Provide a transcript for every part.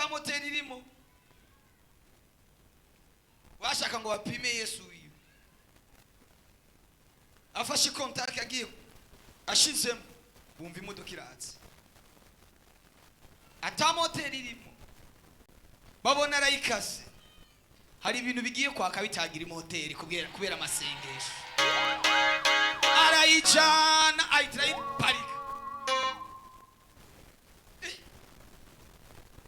Ata moteri irimo. Bashaka ngo bapime Yesu wiwe. Afashe contact, agiye ashizemo, bumva imodoka iratse ata moteri irimo. Babona arayikase. Hari ibintu bigiye kwaka bitagira imoteri kubera amasengesho. Arayicana, ahita arayiparika.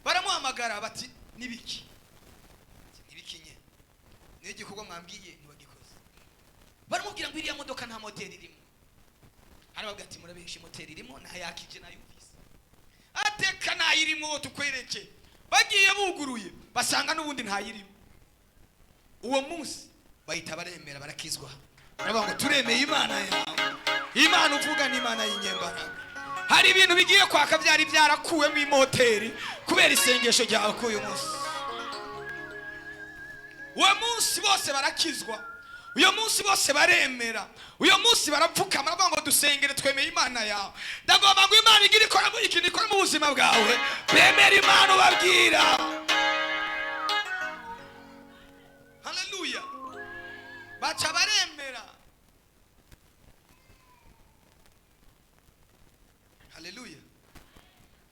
Baramuhamagara bati: "Nibiki? Nibiki nye? Niyo igikorwa mwambwiye ntiwagikoze." Baramubwira ngo iriya modoka nta moteri irimo. Arababwira ati: "Murabesha, moteri irimo, ntayakije, nayumvise." Ateka ntayirimo, tukwereke. Bagiye buguruye, basanga n'ubundi ntayirimo. Uwo munsi bahita baremera, barakizwa. Baravuga ngo: "Turemeye Imana yawe, Imana uvuga ni Imana y'inyembaraga." Hari ibintu bigiye kwaka byari byarakuwemo imoteri kubera isengesho ryawe k'uyu munsi. Uwo munsi bose barakizwa, uyo munsi bose baremera, uyo munsi barapfukama, baravuga ngo: "Dusengere, twemeye Imana yawe." Ndagomba ngo Imana igire ikora ikintu ikora mu buzima bwawe, bemere Imana ubabwira. Haleluya! Baca baremera. Haleluya!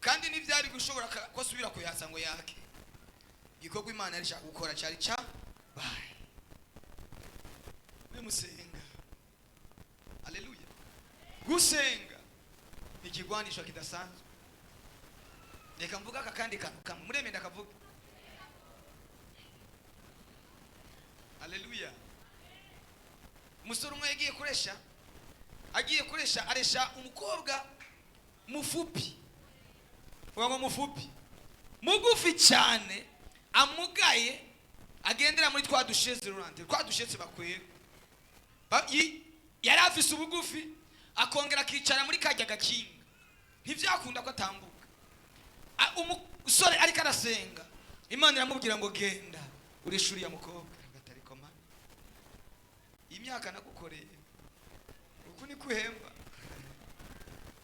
Kandi ntibyari gushobora ko asubira kuyatsa ngo yake. Igikorwa Imana yari ishaka gukora cyari cyabaye. Mwe musenga. Haleluya! Gusenga ni ikigwanisho kidasanzwe. Reka mvuga aka kandi kantu kamwe, muremeye ndakavuga. Haleluya! Umusore umwe yagiye kuresha, agiye kuresha, aresha umukobwa mufupi. Vuga ngo mufupi, mugufi cyane, amugaye, agendera muri twa dusheze rurante, twa dusheze bakwega. Yari afise ubugufi, akongera akicara muri kajya gakinga, ntibyakunda ko atambuka. Umusore ariko arasenga, Imana iramubwira ngo: "Genda urishe uriya mukobwa." Aravuga ati: "Imyaka nagukoreye, uku ni kuhemba?"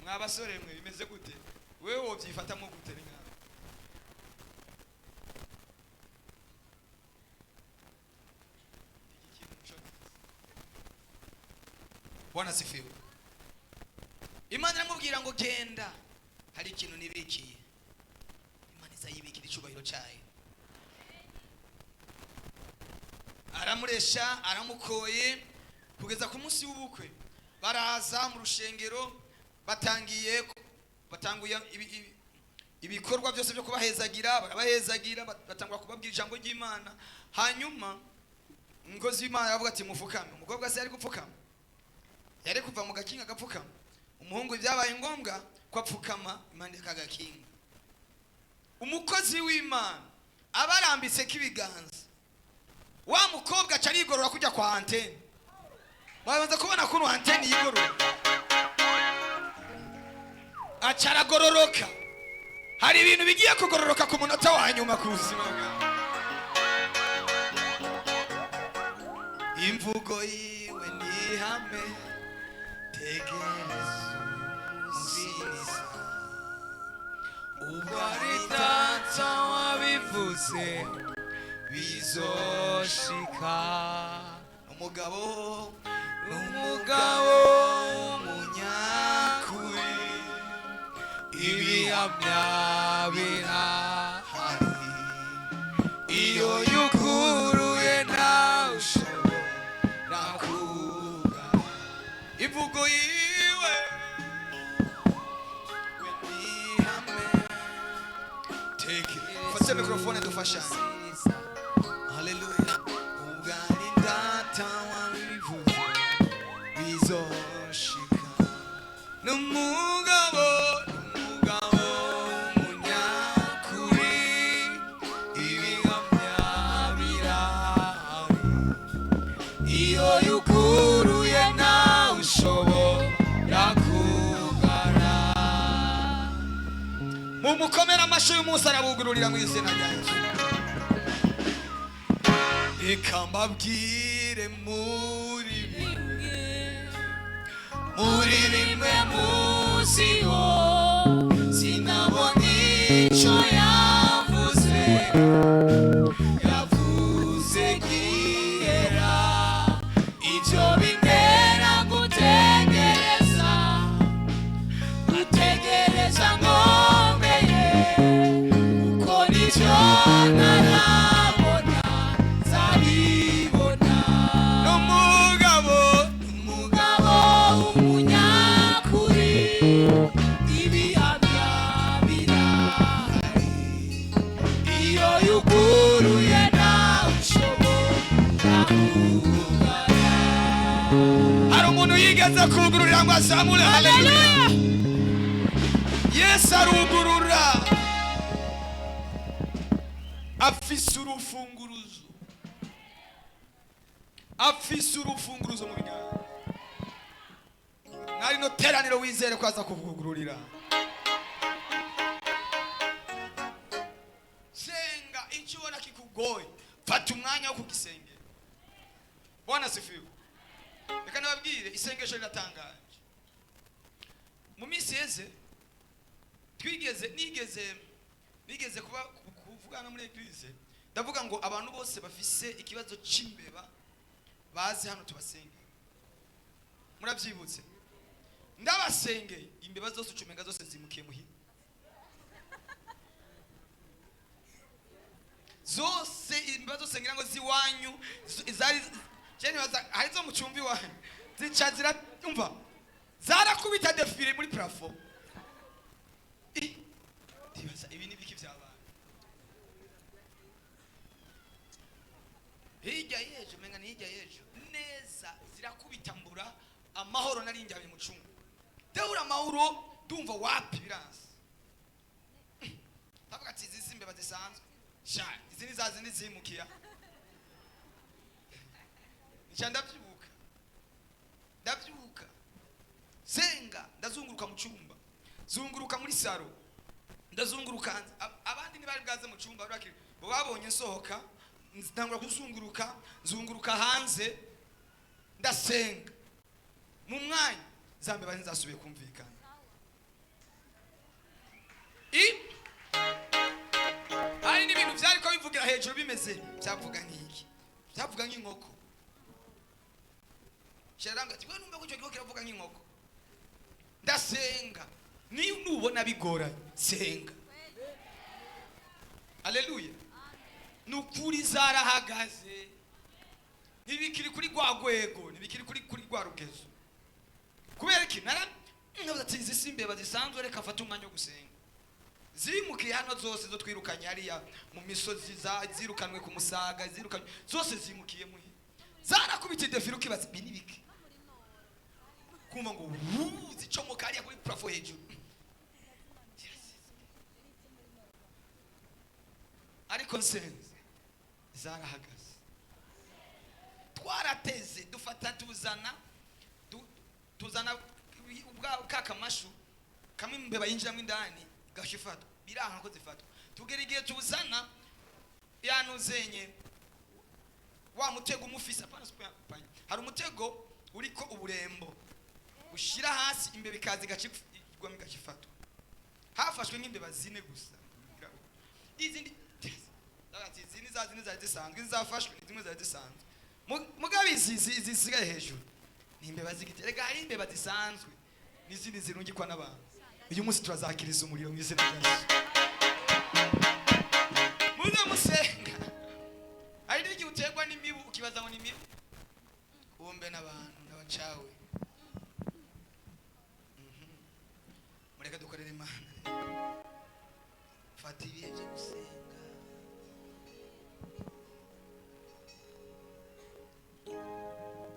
Mwa basore mwe, bimeze gute? Wewe wobyifatamo gute? Ni nkawe. Iki kintu nico. Bwana asifiwe. Imana iramubwira ngo: "Genda, hari ikintu nibikiye." Imana izayibikira icyubahiro cyayo. Aramuresha, aramukoye, kugeza ku munsi w'ubukwe. Baraza mu rushengero, batanguye ibikorwa byose byo kubahezagira. Barabahezagira, batangura kubabwira ijambo ry'Imana. Hanyuma umukozi w'Imana aravuga ati: "Mufukame." Umukobwa se yari gupfukama? Yari kuva mu gakinga agapfukama? Umuhungu byabaye ngombwa ko apfukama impande y'akagakinga. Umukozi w'Imana abarambitseko ibiganza, wa mukobwa aca arigorora kujya kwa antenne. Babanza kubona kuntu antenne yigorora, aca aragororoka. Hari ibintu bigiye kugororoka ku munota wa nyuma ku buzima bwawe. Imvugo yiwe ni ihame, tegereza umusiriza. Ubwo ari Data wabivuze, bizoshika. Umugabo, Umugabo w'umunyakuri, ibihamya birahari. hari. Iyo yuguruye, nawe ushobora kugara. Imvugo yiwe we ni ihame. Take it. Fate mikrofone, dufashanye. Haleluya! Ubwo ari Data wabivuze, bizoshika. N'umugabo, n'umugabo w'umunyakuri, Ibihamya birahari. Iyo yuguruye, nawe ushobora kugara. Mumukomere amashyi. Uyu munsi arabugururira mu izina rya Yesu. Reka mbabwire, muri bimwe, muri bimwe Muziho, sinabona icyo yavuze. yigeze kugururira ngo azamure haleluya. Haleluya. Yesu arugurura, afise urufunguruzo, afise urufunguruzo mu biganza. Mwari no teraniro, wizere ko aza kuvugururira. Senga, icyo ubona kikugoye fata umwanya wo kugisengera. Bwana sifiwe. Reka nababwire, isengesho riratangaje. Mu minsi yeze twigeze nigeze kuba kuvugana muri église, ndavuga ngo abantu bose bafise ikibazo c'imbeba baze hano tubasenge. Murabyibutse? Ndabasengeye, imbeba zose ucumenga zose zimukiye muhira zose. Imbeba zose ngira ngo ziwanyu zari je nibaza hari zo mu cumbi iwanyu, zica ziraumva, zarakubita défilé muri plafond. Ndibaza ibi ni biki vyabaye hirya y'ejo, menga ni hirya y'ejo neza, zirakubita mbura amahoro. Nari njyamye mu cumba, ndabura amahoro, ndumva wapi biranse. Ndavuga ati izi si imbeba zisanzwe sha, izi ni za zindi zimukiya. Nca ndavyuka, ndavyuka senga, ndazunguruka mu cumba, zunguruka muri salon, ndazunguruka hanze. Abandi ntibari bwaze mu cumba, bari bakiri bo, babonye nsohoka ntangura kuzunguruka, nzunguruka hanze, ndasenga. Mu mwanya za mbeba ntizasubiye kumvikana. Hari n'ibintu byariko bivugira hejuru bimeze, byavuga nk'iki, byavuga nk'inkoko. Sharanga ati we numva ko icyo gihugu kiravuga nk'inkoko. Ndasenga. Niyo nubona bigoranye, senga. Aleluya. Ni ukuri zarahagaze, ntibikiri kuri rwa rwego, ntibikiri kuri rwa rugezo. Kubera iki? Nara nkavuze ati izi si imbeba zisanzwe, reka afate umwanya wo gusenga. Zimukiye hano zose, zo twirukanye hariya mu misozi, zirukanwe ku Musaga, zirukanywe zose, zimukiye muhi, zarakubita défilé, ukibaza ibi ni biki, kumva ngo wuu, zicomoka hariya kuri plafond hejuru. Ariko nsenze zarahagaze. Twarateze, dufata, tuzana tuzana ka kamashu kamwe imbeba yinjiramo indani gasha ifatwa, biranga ko zifatwa. Tugera igihe tuzana yanuzenye wa mutego umufise, apana panya. Hari umutego uriko uburembo ushira hasi, imbeba ikaza igaca igwamo igaca ifatwa. Hafashwe nk'imbeba zine gusa, izindi ati izi ni za zindi zari zisanzwe, izi zafashwe ni zimwe zari zisanzwe. Mugabo izi zisigaye hejuru ni imbeba z'igiti. Rega hari imbeba zisanzwe n'izindi zirungikwa n'abantu. Uyu munsi turazakiriza umuriro mu izina rya Yesu. Muze musenga. Hari n'igihe uterwa n'imibu ukibaza ngo ni imibu, kumbe n'abantu n'abacawe. Mureke dukorere Imana. Fata ibihe byo gusenga.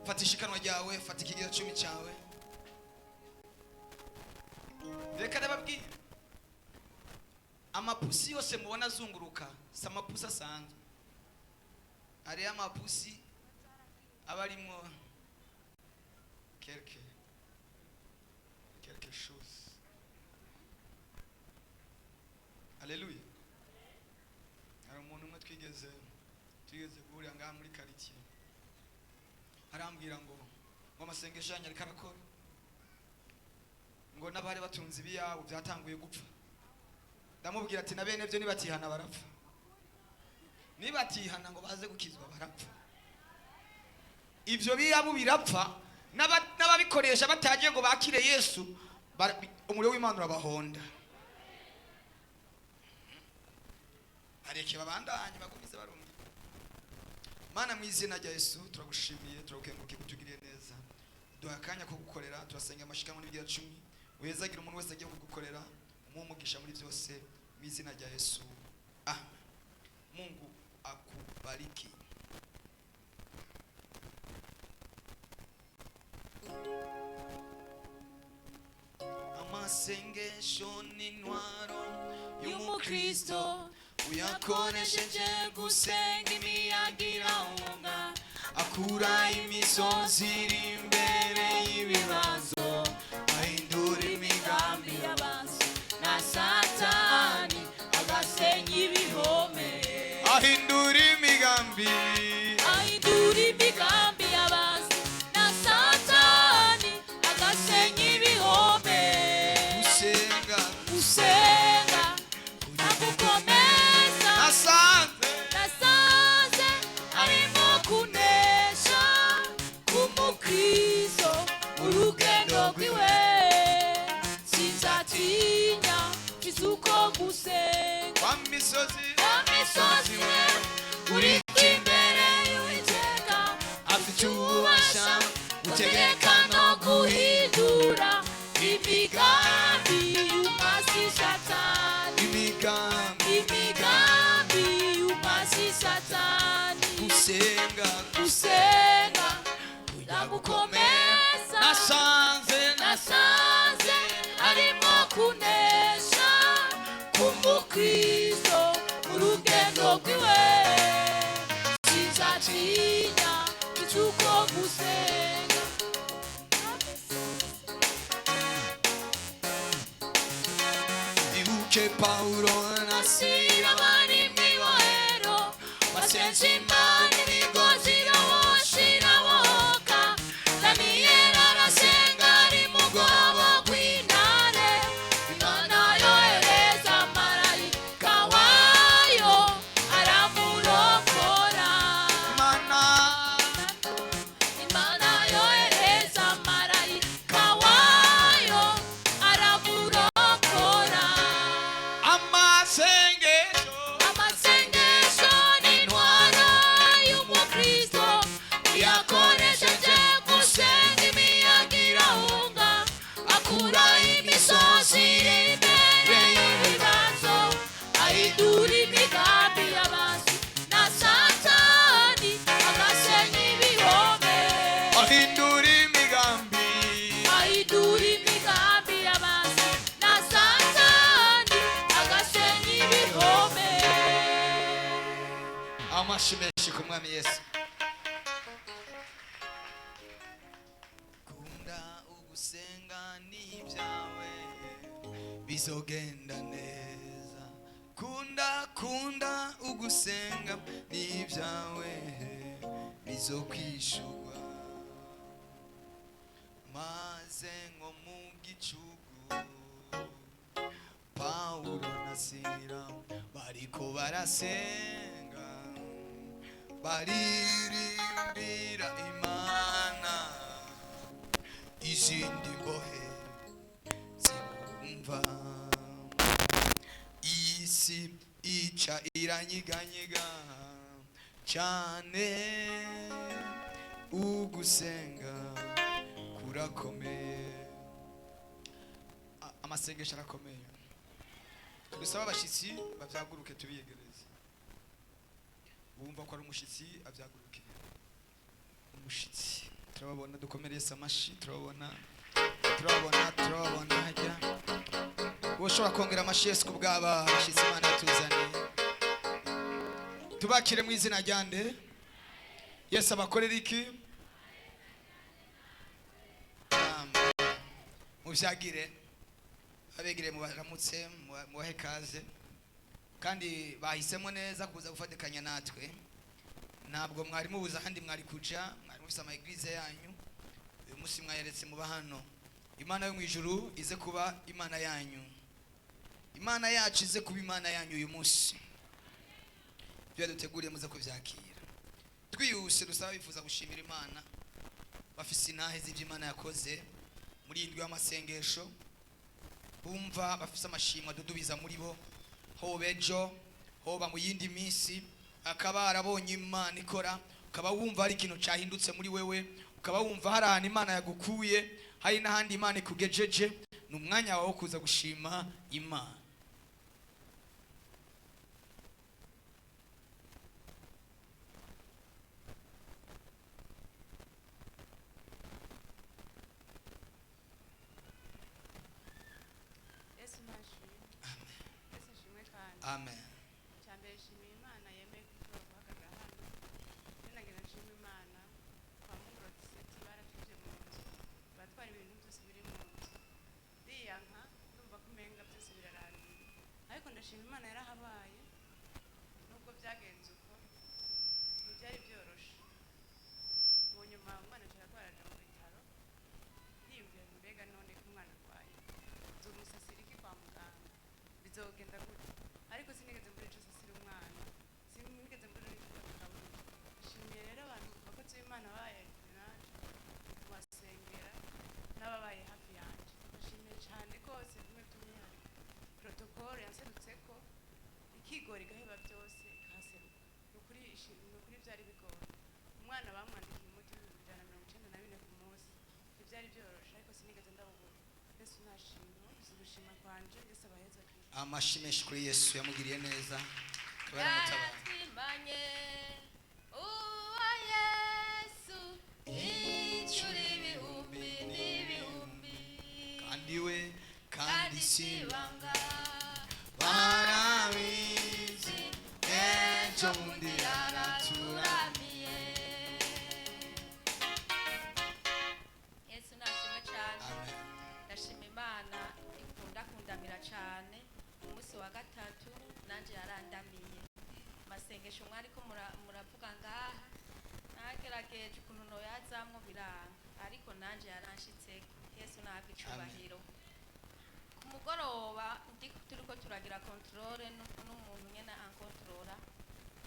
Fata ishikanwa ryawe, fata ikigira cumi cyawe. Reka ndababwira, amapusi yose mubona azunguruka si amapusi asanzwe. Hariyo amapusi aba arimwo quelque chose. Aleluya. Hari umuntu umwe twigeze guhurira ngaha muri quartier, arambwira ngo amasengesho yanyu ariko arakora, ngo n'abari batunze ibiyabo byatanguye gupfa. Ndamubwira ati na bene byo nibatihana barapfa, nibatihana ngo baze gukizwa barapfa. Ibyo biyabo birapfa, n'ababikoresha batagiye ngo bakire Yesu, umuriro w'Imana urabahonda. Bareke babandanye, bagumize barumye. Mana, mu izina rya Yesu, turagushimiye, turagukengurukiye kutugiriye neza, duha akanya ko gukorera. Turasenga amashikanwa n'ibigira cumi, wezagira umuntu wese agiye kugukorera, umuhe umugisha muri byose, mu izina rya Yesu, amen. Mungu akubariki. Amasengesho n'intwaro y'umukristo, y'umukristo, uyakoresheje gusenga imiyaga irahunga, akura imisozi iri imbere y'ibibazo, ahindura imigambi imigambi y'abantu na Satani, agasenya ibihome. Ahindura imigambi, ahindura imigambi y'abantu na Satani, agasenya ibihome. Gusenga, gusenga nagukomeza, nasanze, nasanze arimo kunesha k'umukristo mu rugendo rwiwe. Sinzatinya, mfise uko gusenga. Wa misozi, wa misozi we, uri imbere y'Uwiteka, afite ububasha gutegeka no guhindura imigambi y'umwasi Satani, imigambi, imigambi y'umwasi Satani. Gusenga, gusenga ndagukomeza, nasanze, nasanze arimo kunesha k'umukristo mu rugendo rwiwe. Sinzatinya, mfite uko gusenga. Ibuke Pawulo na Sira bari mw'ibohero, basenze Imana, imigozi iraboka. Daniyeli arasenga ari mu rwobo rw'intare, Imana yohereza marayika wayo aramurokora. Imana, Imana yohereza marayika wayo aramurokora. Amasengesho, Amasengesho ni intwaro y'umukristo, uyakoresheje gusenga imiyaga irahunga, akura imisozi iri imbere y'ibibazo, ahindura imigambi y'abantu na Satani, agasenya ibihome. Ahindura imigambi, ahindura imigambi y'abantu na Satani, agasenya ibihome. Amashi menshi ku Mwami Yesu. Kunda ugusenga n'ibyawe bizogenda neza. Kunda, kunda ugusenga n'ibyawe bizokwishurwa. Maze nko mu gicugu, Pawulo na Sila bariko barasenga, baririmbira Imana, izindi mbohe zibumva. Isi ica iranyeganyega cyane. Ugusenga kurakomeye. Amasengesho arakomeye. Dusaba abashyitsi babyaguruke, tubiyegereze. Wumva ko ari umushyitsi abyaguruke. Umushyitsi turababona, dukomereye amashi. Turababona, turababona, turababona hajya. Wowe ushobora kongera amashi Yesu ku bw'aba bashyitsi Imana yatuzaniye. Tubakire mu izina rya nde? Yesu abakorera iki? Amen. Muvyagire, abegere, mubaramutse, mubahe kaze. Kandi bahisemo neza kuza gufatikanya natwe. Ntabwo mwari mubuze ahandi mwari kuja, mwari mufise ama église yanyu. Uyu munsi mwayeretse muba hano. Imana yo mu ijuru ize kuba Imana yanyu, Imana yacu ize kuba Imana yanyu uyu munsi. Ibyo yaduteguriye muze kuvyakira. Twihuse, dusaba bifuza gushimira Imana, bafise intahe z'ibyo Imana yakoze muri iyi ndwi y'amasengesho, bumva bafise amashimwe adudubiza muri bo, hoba ejo, hoba mu yindi minsi, akaba arabonye Imana ikora, ukaba wumva hari ikintu cyahindutse muri wewe, ukaba wumva hari ahantu Imana yagukuye, hari n'ahandi Imana ikugejeje, ni umwanya wawe wo kuza gushima Imana. Amen. Icya mbere, nshimiye Imana yemeye ko nshobora guhagarara hano. Rero nagira nshima Imana. Kwa Mugoro 17 baratwibye mu nzu, baratwara ibintu byose biri mu nzu. Ndiyanka, ndumva ko umenga byose birarangiye, ariko ndashima Imana yarahabaye. Nubwo byagenze uko, ntibyari byoroshe. Mu nyuma umwana aca ararwara, aja mu bitaro. Ndiyumvira nti: "Mbega none ko umwana arwaye, nzomusasira iki kwa muganga? Bizogenda gute?" Ariko sinigeze mbura ico sasira umwana, sinigeze mbura n'ico bakaburira. Nshimiye rero abantu, abakozi b'Imana babaye naje kubasengera n'ababaye hafi yanje. Ndashimiye cane rwose, bimwe by'umwihariko protocole yanserutseko ikigora, igaheba byose ikahaseruka. Ni ukuri ni ukuri byari bigoye. Umwana bamwandikiye umuti w'194 ku munsi. Ntibyari byoroshe, ariko sinigeze ndawubura. Yesu nashimwe. Si gushima kwanje. Yesu abaheza. Amashi menshi kuri Yesu yamugiriye neza, akaba yaramutabara. Yaratwimanye uwa Yesu inshuro ibihumbi n'ibihumbi. Kandi we kandi kandi si si ibanga, barabizi, ejo bundi yaraturamiye. yaraturamiye. Yesu nashimwe cyane. Amen. Ndashima Imana ikunda kundamira cyane. Umunsi wa gatatu nanjye yarandamiye. Amasengesho mwariko muravuga ngaha, nagerageje ukuntu noyazamwo biranga, ariko nanjye yaranshitseko. Yesu nahabwa icubahiro. Ku mugoroba turiko turagira contrôle n'umuntu nyene ankontorora,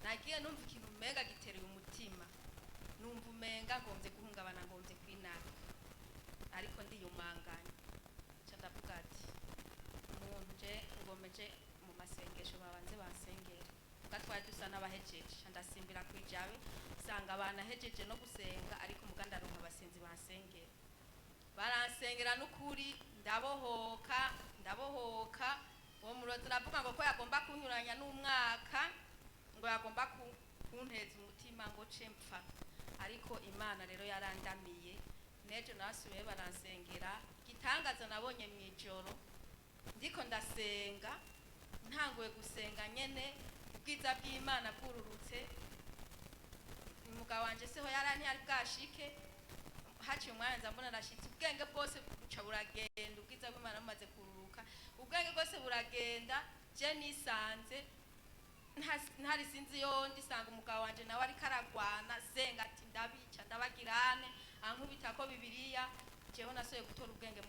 nagiye numva ikintu umenga gitereye umutima, numva umenga ngomvye guhungabana, ngomvye kwinaka, ariko ndiyumanganya. Nca ndavuga ati: "Umuntu je ngomeje mu masengesho, babanze bansengere." Ubwo twari dusa n'abahejeje, nca ndasimbira kwijabe, nsanga banahejeje no gusenga, ariko muga ndaronka abasenzi bansengera. Baransengera n'ukuri ndabohoka, ndabohoka. Uwo murozi aravuga ngo ko yagomba kunyuranya n'umwaka, ngo yagomba kunteza umutima ngo ce mpfa, ariko Imana rero yarandamiye. N'ejo nasubiye baransengera. Igitangaza nabonye mu ijoro, ndiko ndasenga, ntanguye gusenga nyene, ubwiza bw'Imana bwururutse. Umugabo wanje seho yari ntiyari bwashike. Haciye umwanya nza mbona arashitse, ubwenge bwose buca buragenda. Ubwiza bw'Imana bumaze kururuka, ubwenge bwose buragenda. Je nisanze ntari sinzi yo ndisanga umugabo wanje nawe ariko aragwana senga ati: "Ndabica, ndabagirane." Ankubita ko Bibiliya. Jewe nasubiye gutora ubwenge.